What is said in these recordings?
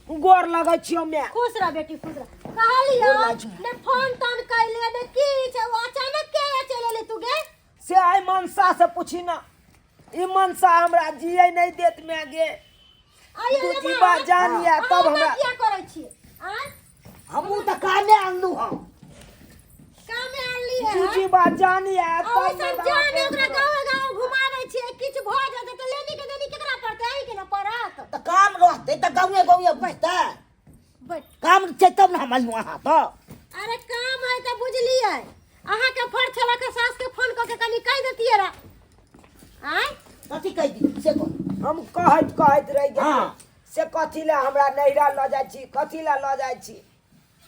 गोर लगै छियौ माय। खुश रह बेटी, खुश रह। कहलियो गोर लागै छियौ। ने फोन तोन कैले ने किछ, ओ अचानक के चलि एली तू गे? से आइ मनसा से पूछी ना, ई मनसा हमरा जिए नहीं देत माय गे। आइयो तू रे जीवा माँ, जान या अहाँ तब ओतऽ हमरा। किया करै छियै? आँय? हमहूँ तऽ कामे अनलहुँ हँ। कामे आनलियै तू हँ? जीवा जान या आ तब ओइ सब मर्दाबा जान प्रेम ओकरा करत। गाँव गाँव घुमाबै छियै, किछु भऽ जेतै तऽ लेनी के देनी केकरा पड़तै? अहीं के ने पड़त। तऽ काम रहतै तऽ गाँवे गाँवे घुमतै। बैठ। काम छै तब ने हम अनलहुँ अहाँ तऽ। अरे काम है तऽ बुझलियै, अहाँके फर्ज छलै के सास के फोन कऽ के कनि कहि देतियै रऽ। आँय? कथी कहि दी से कहू। हम कहैत कहैत रहि गेलियै। हाँ। से कथी लए हमरा नैहरा लऽ जाइ छी, कथी लए लऽ जाइ छी?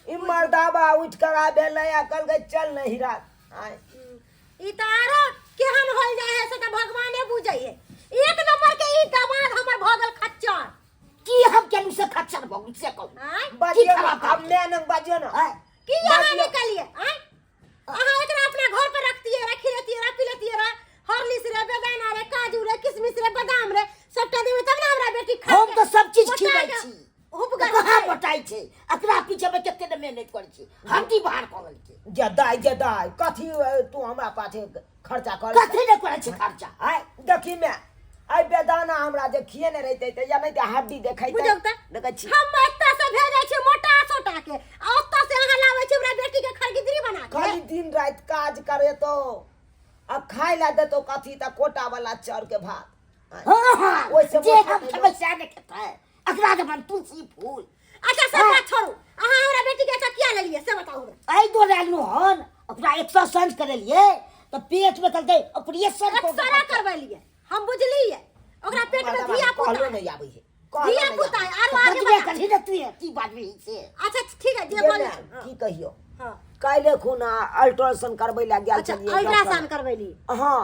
ई मर्दाबा उठि कऽ आबे नहि आ कहलकै चल नैहरा। आँय। ई तऽ आरो केहन होल जाइ है से तऽ भगवाने बुझै है। एक नंबर के ई दामाद हमर भऽ गेल खच्चर। की हम केलहुँ से खच्चर भऽ गेलहुँ से कहू। आँय? बाजियौ की ने, खराब आब माय लग बाजियौ ने। आँय? की अहाँ बाजियौ। निकलिए? आँय? अहाँ एकरा अपना घर पर रखतिए रे, खिलेतिए रे, पिलेतिए रे, हॉर्लिक्स रे, बेदाना रे, काजू रे, किशमिश रे, बादाम रे, सबटा देबै तब ने हमरा बेटी खा हम तऽ सब चीज मोटा खिबै के छी। हुपगर कहाँ होतै। मोटाइ छै? एकरा पीछे में कते ने मेहनत करै छी, हड्डी बाहर कऽ लेलकै। जे दाइ, जे दाइ, कथी तू हमरा पाछे खर्चा कर? कथी नहि करै छै खर्चा? आँय? देखी माय, आइ बेदाना हमरा जे खिएने रहितै तऽ या नहि तऽ हड्डी देखैतै। बुझौ तऽ। देखै छी। हम एतऽ से भेजै छी मोटा सोटा के, आ ओतऽ से अहाँ लाबै छी हमरा बेटी के खरगिदरी बना के। खाली दिन राति काज करेतो आ खाय लए देतो कथी? तऽ कोटा वाला चाउर के भात। हाँ, हाँ, ओहिसँ जे मोटा हम नहि खेबै सएह ने खेतै। एकरा जब तुलसी फूल। अच्छा सब बात छोड़ू, अहाँ हमरा बेटी के एतऽ किया लेलियै से बताउ हमरा। एहि दुआरे आनलहुँ हन, ओकरा एक्सरसाइज करेलियै तऽ पेट में कहलकै ऑपरेशन कऽ के एक्सरे करबेलियै हम, बुझलियै ओकरा पेट में मर्दाबा धिया पुता कहलो नहीं आबै है, कहलो धिया नहीं पुता आबै। है, आरो आगे बजबे बताउ। करही ने तू, की बाजबी से? अच्छा ठीक है, जे जे बोल। ने, की कहियो, हाँ। काल्हि खुना अल्ट्रासाउंड करबै लए गेल अच्छा छलियै अल्ट्रासाउंड डॉक्टर। करबेली? हाँ।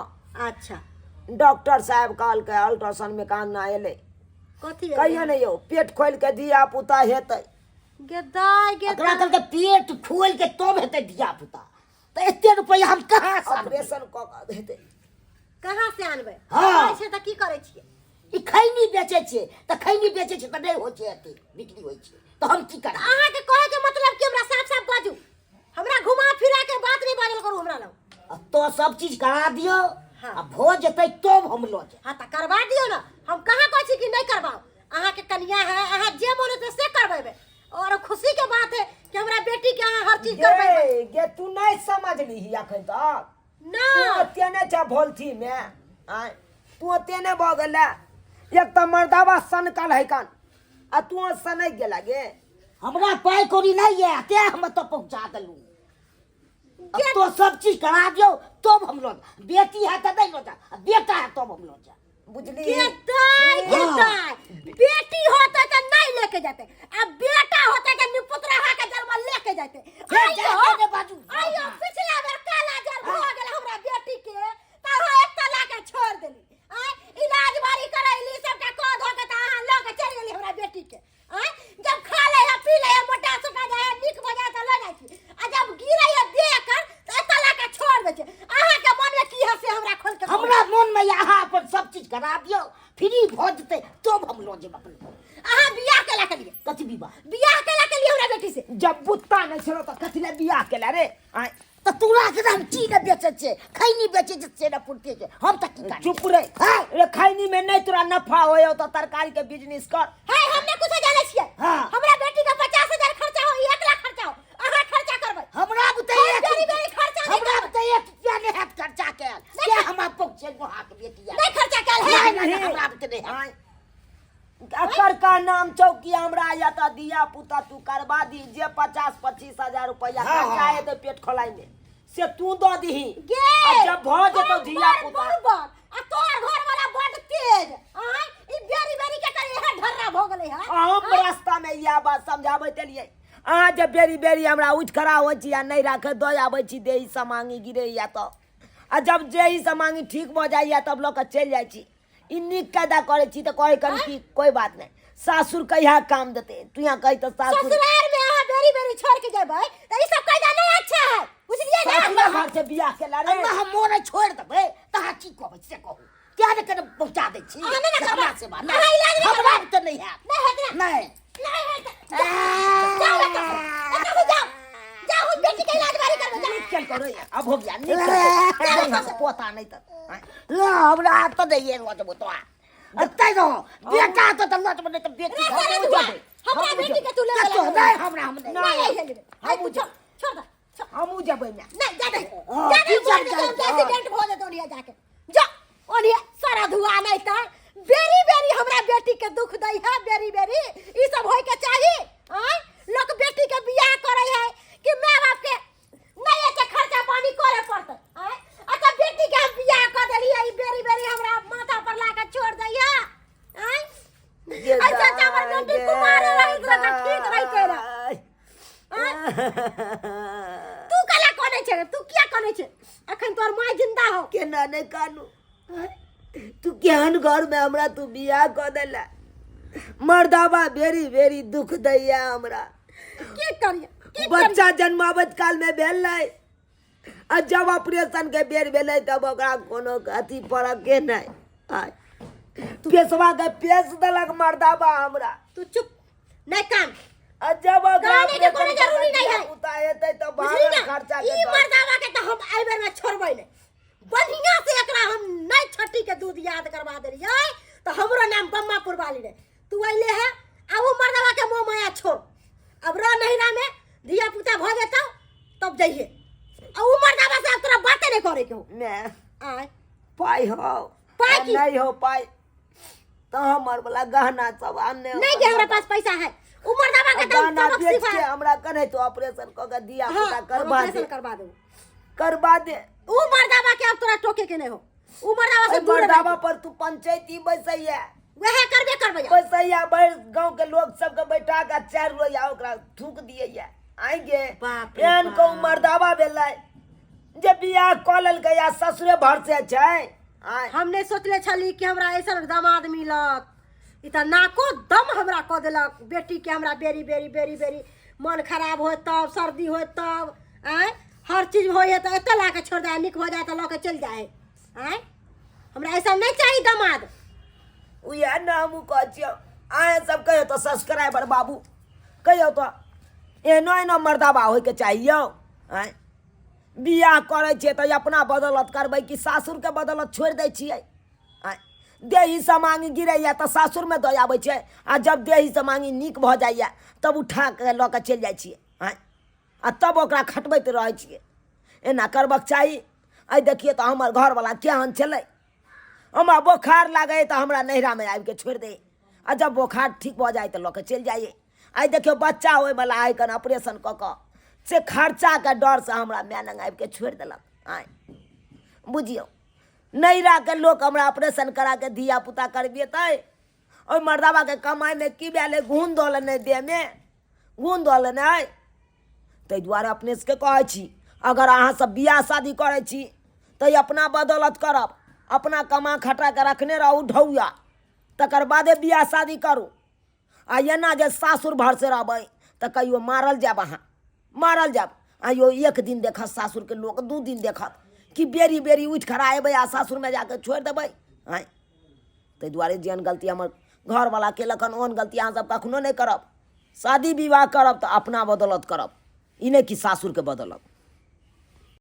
अच्छा। डॉक्टर साहब कहलकै अल्ट्रासाउंड में काम ना एलै। कथी एलै? कहियो ने यौ, पेट खोलि के धिया पुता हेतै। गे दाइ गे ओकरा दाइ। कहलकै पेट खोलि के तब हेतै धिया पुता, तऽ एते रुपैआ हम कहाँ से आनबै? ऑपरेशन कऽ के हेतै। कहाँ से आनबै? हाँ। करै छै तऽ की करै छियै? ई खैनी बेचै छियै तऽ खैनी बेचै छियै तऽ नहि होइ छै, एते बिक्री होइ छै तऽ हम की करबै? अहाँके कहै के मतलब कि हमरा साफ साफ बाजू, हमरा घुमा फिरा के बात नहि बाजल करू हमरा लग। आ तो सब चीज करा दियौ। हाँ। आ भऽ जेतै तब हम लऽ जायब। हाँ तऽ करवा दियौ ने, हम कहाँ कहै छी कि नहि करवाओ। अहाँके कनिया है, अहाँ जे मोन हेतै से करवेबै, और खुशी के बात है कि हमरा बेटी के अहाँ हर चीज करवेबै। गे गे, तू नहीं समझली अखन तक? ना। तू ओते नहि छ भोलथी मे। आँय, तू ओते नहि भऽ गेलै? एक तऽ मर्दाबा सनकल है कान, आ तू सनकि गेला गे। हमरा पाइ कौड़ी नहि यऽ, तें हम एतऽ पहुँचा देलहुँ। अब तो सब चीज करा दियौ तब हम लऽ जायब। बेटी है तऽ नहि लऽ जायब, आ बेटा है तब हम लऽ जायब। बुझली? के दाइ के हाँ। दाइ, बेटी होते तऽ नहीं लेके जाते, आ बेटा होते तऽ निपुतरा के जन्म लेके जाते। हे, आइयो जा, जा, बाजू। आइयो पिछला बेर काला जर भऽ गेल हमरा बेटी के तऽ अहाँ एकटा ला के छोड़ देली। आँय, इलाज बारी करैली सबटा कऽ धऽ के तऽ अहाँ लऽ के चलि गेली हमरा बेटी के। आँय, जब खा ले है, पी ले है, मोटा सोटा जाय है, नीक भऽ जाय तऽ लऽ जाइ छी, आ जब गिरै है देह कर तऽ एतऽ ला के छोड़ दै छै। अहाँके मनमे की है से हमरा खोल के कहू। हमरा मोन में अहाँ अपन सब चीज करा दियौ, फ्री भऽ जेतै तब हम लऽ जेब अपन घर। अहाँ बियाह केला के लिए? कथी विवाह? बियाह केला के लिए हमरा बेटी से। जब बुत्ता नहि छलो तऽ कथी लए बियाह केला रे? आँय? तऽ तोरा के हम की ने बेचै छियै, खैनी बेचै छियै से ने पूर्ति छै, हम तऽ की करी? चुप रे। हाँ। रे, खैनी में नहीं तोरा नफा होय तऽ तरकारी के बिजनेस कर। है, हम नहीं कुछ जानै छियै। हाँ। हमरा बेटी के 50,000 खर्चा हो, 1 लाख खर्चा हो, अहाँ खर्चा करबै। हमरा बुते हम एक बेरी बेरी खर्चा नहि हमरा करबै। बुते एक रुपया नहि हैत खर्चा कयल, से हमरा पहुँचे अहाँके बेटी आयल। नहि खर्चा कयल है। नहि, नहि, नहि, हमरा बुते नहि हैत। आँय, एकर का नाम चौकी हमरा या तऽ धिया पुता तू करबा दी, जे 50-25 हजार रुपया हाँ, खर्चा हाँ। हेतै पेट खोलाइ में से तू दऽ दीही। गे, आ जब भऽ जेतौ हम धिया बड़ पुता। बुड़बक, आ तोहर घर वाला बड तेज। आँय, ई बेरी बेरी के करे इहे ढर्रा भऽ गेलै हँ। हम रास्ता में इएह बात समझाबैत एलियै, अहाँ जे बेरी बेरी हमरा उठि खड़ा होइ छी आ नहि राखे दऽ आबै छी देही समांगी गिरैया तऽ, आ जब देही समांगी ठीक भऽ जाइया तब लऽ कऽ चलि जाइ छी। ई नीक कायदा करै छी तऽ कहै कन कि कोई बात नहि, सासुर कहिया काम देतै? तू यहाँ कही तऽ सासुर ससुराल में अहाँ बेरी बेरी छोड़ के जेबै तऽ ई सब कायदा नहीं अच्छा है, बुझलियै ना? सासुर घर से बियाह केला रे। अम्मा, हम मोरे छोड़ देबै तऽ अहाँ की कहबै से कहू? किया ने कने पहुँचा दै छी अहाँ नहि ने हमरा करबै। सेवा अहाँ इलाज नहि हमरा करबै। तऽ नहि हैत। नहि हैत ने? नहि। नहि हैत। करो अब हो गया नीक करतौ। नहीं हम पोता नहीं तऽ आँय। ला हमरा तऽ नहीं लऽ जेबो तोरा एतै रहो बेटा तो तऽ लऽ जेबो नहीं तऽ बेटी रे सारा हमहूँ धुआ जेबै। हमरा हमहूँ बेटी के तू ले कतौ गेला नहीं हमरा हम नहीं नहीं नहीं लेबै हमहूँ छोड़ छोड़ दे छोड़। हमहूँ जेबै माय नहीं जा दे हाँ, जा दे की मर जा- जेतौ जा- एक्सीडेंट भऽ जेतौ ओनिया जाके जा ओनिया सारा धुआ नहीं त बेरी बेरी हमरा बेटी के दुख दै है बेरी बेरी ई सब होय के चाही आय लोक बेटी के बियाह करे है कि माय बाप के नहीं एते खर्चा पानी करे पड़तै आय अच्छा बेटी के हम बियाह कर देलियै ई बेरी बेरी हमरा माथा पर ला के छोड़ दै है आय ऐसा त हमर बेटी कुमारे रहित रह ठीक रहिते रह तू कला कोने छे तू किया कोने छे अखन तोर माय जिंदा हो केना नहि कानू तू केहन घर में हमरा तू बियाह कऽ देला मर्दाबा बेरी बेरी दुख दैया हमरा की करिए की करिए बच्चा जन्माबत काल में भेल नहि आ जब ऑपरेशन के बेर भेलै तब ओकरा कोनो अथी फरके नहि आय पेशवा के पेश देलक मर्दाबा हमरा तू चुप नहीं कान आ जब ओकरा काने के कोनो ऑपरेशन जरूरी नहीं है। पुता हेतै तऽ बुझली भागल ना खर्चा के ई दऽ। मर्दावा के तो हम एहि बेर में छोड़बै नहीं बढ़िया से एकरा हम नहीं छठी के दूध याद करवा देलियै तो हमरो नाम बम्मापुर वाली रे तू अइले है आ वो मर्दावा के मोह माया छोड़ अब रह नहिरा में धिया पुता भऽ जेतौ तब जइहे आ उ मर्दावा से अब तोरा बाते नहीं करे के हो ने आय पाइ हो पाइ आ की? नहीं हो पाइ तऽ हमर वाला गहना सब आने नहीं के हमरा पास पैसा है उ मर्दावा के तो हम गहना सबक बेच के सिखा हमरा कने तो ऑपरेशन कऽ के धिया हाँ पुता हम करवा ऑपरेशन दे करवा देबो करवा दे उ मर्दावा के अब तोरा टोके के नहीं हो उ मर्दावा से ओहि दूर मर्दावा रह पर तू पंचायती बैसैया वएह करबे करबै बैसैया बैस गाँव के लोग सबके बैठा के चारि रोया ओकरा थूक दियैया आइ गे बाप रे एहन बाप। कहूँ मर्दावा भेलै जे बियाह कऽ लेलकै आ ससुरे भरसे छै आँय हम नहि सोचले छली कि हमरा ऐसन दामाद मिलत ई तऽ नाको दम हमरा कऽ देलक बेटीके हमरा बेरी बेरी बेरी बेरी मन खराब होय तब सर्दी होय तब आँय हर चीज होइ है तऽ एतऽ ला कऽ छोड़ि जाइ नीक भऽ जाइ तऽ लऽ कऽ चलि जाइ आँय हमरा ऐसा नहि चाही दामाद उएह ने हमहूँ कहै छियौ अहेँ सब कहियौ तऽ सब्सक्राइबर बाबू कहियौ तऽ एहनो एहनो मर्दाबा होइके चाही यौ आँय बियाह करै छियै तऽ अपना बदौलत करबै कि सासुरके बदौलत छोड़ि दै छियै आँय देही समांग गिरैए तऽ सासुरमे दऽ आबै छै आ जब देही समांग नीक भऽ जाइए तब उठा कऽ लऽ कऽ चलि जाइ छियै आँय आ तब ओकरा खटबैत रहै छियै एना करबक चाही आइ देखियै तऽ हमर घरवला केहन छलै हमरा बोखार लागै तऽ हमरा नैहरामे आबिके छोड़ि दै आ जब बोखार ठीक भऽ जाइ तऽ लऽ कऽ चलि जाइए आइ देखियौ बच्चा होइवला अइ कन ऑपरेशन कऽ कऽ से खर्चाके डरसँ हमरा माय लग आबिके छोड़ि देलक आँय बुझियौ नैहराके लोक हमरा ऑपरेशन करा कऽ धियापुता करबेतै ओहि मर्दाबाके कमाइमे की भेलै घून दऽ लेने देहमे घून दऽ लेने अइ ताहि दुआरे अपने सबके कहै छी अगर अहाँ सब बियाह शादी करै छी तऽ अपना बदौलत करब अपना कमा खटा कऽ रखने रहू ढौआ तकर बादे बियाह शादी करू आ एना जे सासुर भरसे रहबै तऽ कहियो मारल जायब अहाँ मारल जायब आ यौ एक दिन देखत सासुरके लोक दू दिन देखत कि बेरी बेरी उठि खड़ा हेबै आ सासुरमे जाके छोड़ि देबै आँय ताहि दुआरे जेहन गलती हमर घरवला केलक हन ओहन गलती अहाँसभ कखनो नहि करब शादी विवाह करब तऽ अपना बदौलत करब ई नहि कि सासुरके बदौलत।